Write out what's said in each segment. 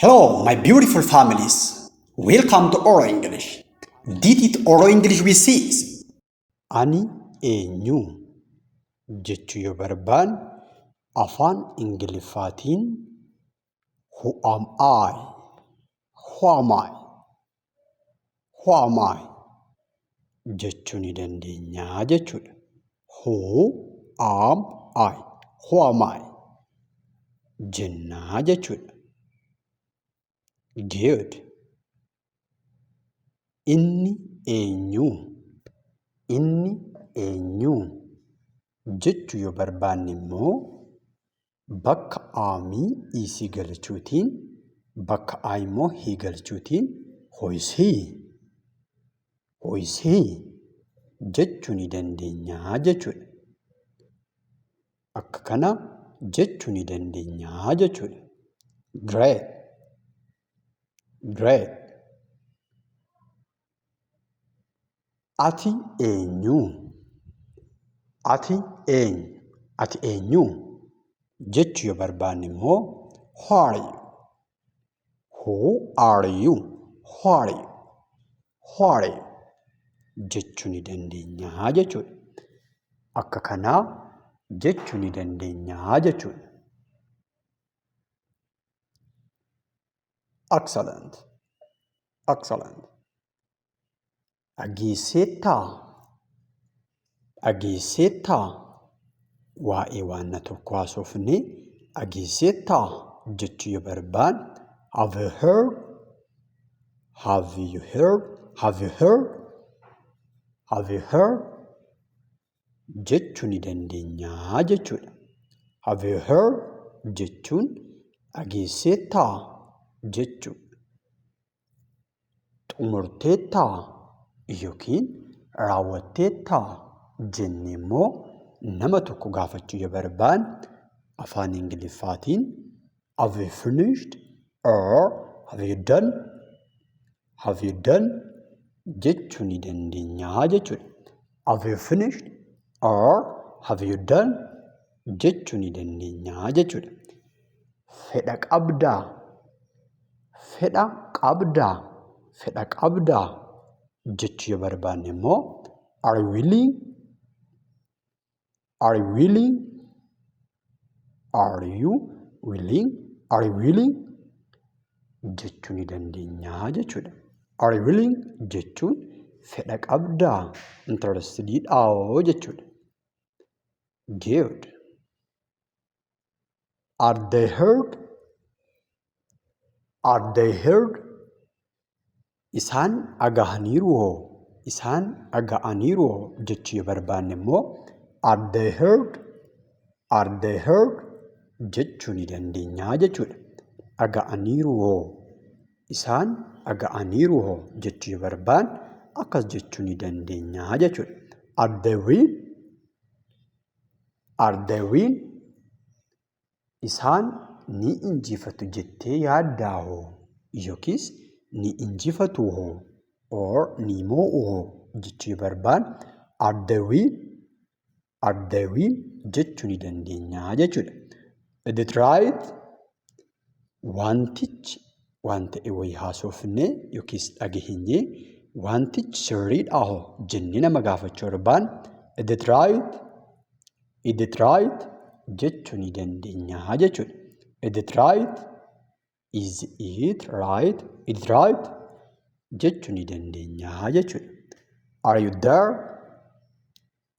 Hello, my beautiful families. Welcome to Oro English. Did it Oro English with Sis? Ani eenyu jechuu yoo barbaanne afaan Ingiliffaatiin "Who am I? Who am I? Who am I?" jechuu ni dandeenya jechuudha. Who am I? Who am I? Jennaa jechuudha. Good. Inni eenyu? Inni eenyu? Jechuu yoo barbaanne immoo bakka am is galchuutiin, bakka I immoo he galchuutiin "Who is he? Who is he?" jechuu ni dandeenya jechuudha. Akka kana jechuu ni dandeenya jechuudha. Great! Great! Ati eenyu? Ati eenyu? Ati eenyu? Jechuu yoo barbaanne immoo "Who are you? Who are you? Who are you? Who are you?" jechuu ni dandeenya jechuudha. Akka kanaa jechuu ni dandeenya jechuudha. Excellent! Excellent! Dhageesseettaa? Dhageesseettaa? Waa'ee waanna tokko haasofnee dhageesseettaa jechuu yoo barbaanne, "Have you heard? Have you heard? Have you heard? Have you heard?" jechuu ni dandeenya jechuudha. "Have you heard?" jechuun dhageesseettaa jechuudha. Xumurteettaa yookiin raawwatteettaa jennee immoo nama tokko gaafachuu yoo barbaanne, afaan Ingiliffaatiin "Have you finished?" or "Have you done? Have you done?" jechuu ni dandeenya jechuudha. "Have you finished?" or "Have you done?" jechuu ni dandeenya jechuudha. Fedha qabdaa? Fedha qabdaa? Fedha qabdaa? Jechuu yoo barbaanne immoo "Are you willing? Are you willing? Are you willing? Are you willing?" jechuu ni dandeenya jechuudha. "Are you willing?" jechuun fedha qabdaa? Interested dhaoo jechuudha. Good. Are they heard? Are they heard? Isaan dhagahaniiru hoo? Isaan dhaga'aniiru hoo? Jechuu yoo barbaanne immoo "Are they heard? Are they heard?" jechuu ni dandeenya jechuudha. Dhaga'aniiru hoo? Isaan dhaga'aniiru hoo? Jechuu yoo barbaanne akkas jechuu ni dandeenya jechuudha. Are they win? Are they win? Isaan ni injifatu jettee yaaddaa hoo? Yookiis ni injifatu hoo? Or ni moo'u hoo? Jechuu yoo barbaanne "Are they win? Are they win?" jechuu ni dandeenya jechuudha. Is it right? Wantichi waan ta'e wayii haasofnee yookiis dhageenyee wantichi sirriidhaa hoo jennee nama gaafachuu barbaanne "Is it right? Is it right?" jechuu ni dandeenya jechuudha. "Is it right? Is it right? Is it right?" jechuu ni dandeenya jechuudha. Are you there?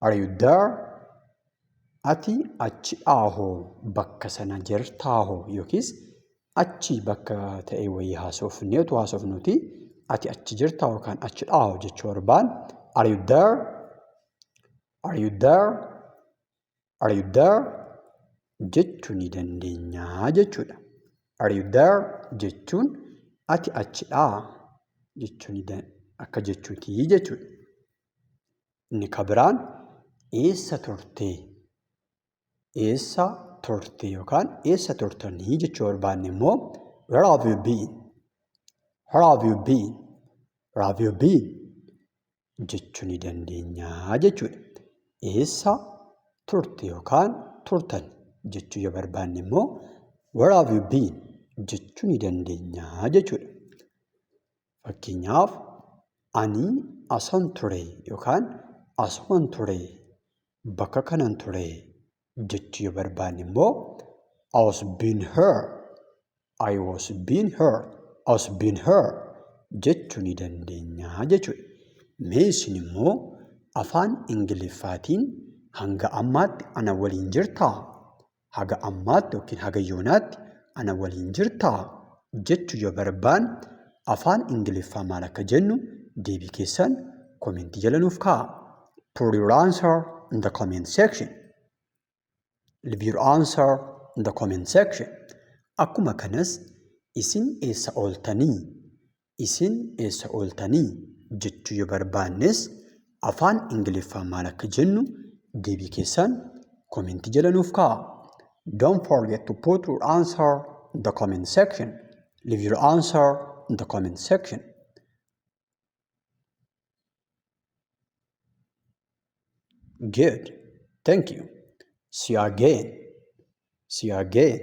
Are you there? Ati achidhaa hoo? Bakka sana jirtaa hoo? Yookiis achi bakka ta'e wayii haasofnee utuu haasofnuuti ati achi jirtaa yookaan achidhaa hoo jechuu barbaanne "Are you there? Are you there? Are you there?" jechuu ni dandeenya jechuudha. "Are you there?" jechuun ati achidhaa jechuu ni akka jechuuti jechuudha. Inni kan biraan eessa turte? Eessa turte yookaan eessa turtanii jechuu barbaanne immoo "Where have you been? Where have you been? Where have you been?" jechuu ni dandeenya jechuudha. Eessa turte yookaan turtan jechuu yoo barbaanne immoo "Where have you been? jechuu ni dandeenya jechuudha. Fakkeenyaaf ani asan ture yookaan asuman ture, bakka kanan ture jechuu yoo barbaanne immoo I was been here, I was been here, I was been here jechuu ni dandeenya jechuudha. Mee isin immoo afaan Ingiliffaatiin hanga ammaatti ana waliin jirtaa? Haga ammaatti yookiin haga yoonaatti ana waliin jirtaa? Jechuu yoo barbaanne afaan Ingiliffaa maal akka jennu deebii keessan komentii jala nuuf kaa'aa. Put your answer in the comment section. Leave your answer in the comment section. Akkuma kanas isin eessa ooltanii? Isin eessa ooltanii? Jechuu yoo barbaannes afaan Ingiliffaa maal akka jennu deebii keessan komentii jala nuuf kaa'aa. Don't forget to put your answer in the comment section. Leave your answer in the comment section. Good. Thank you. See you again. See you again.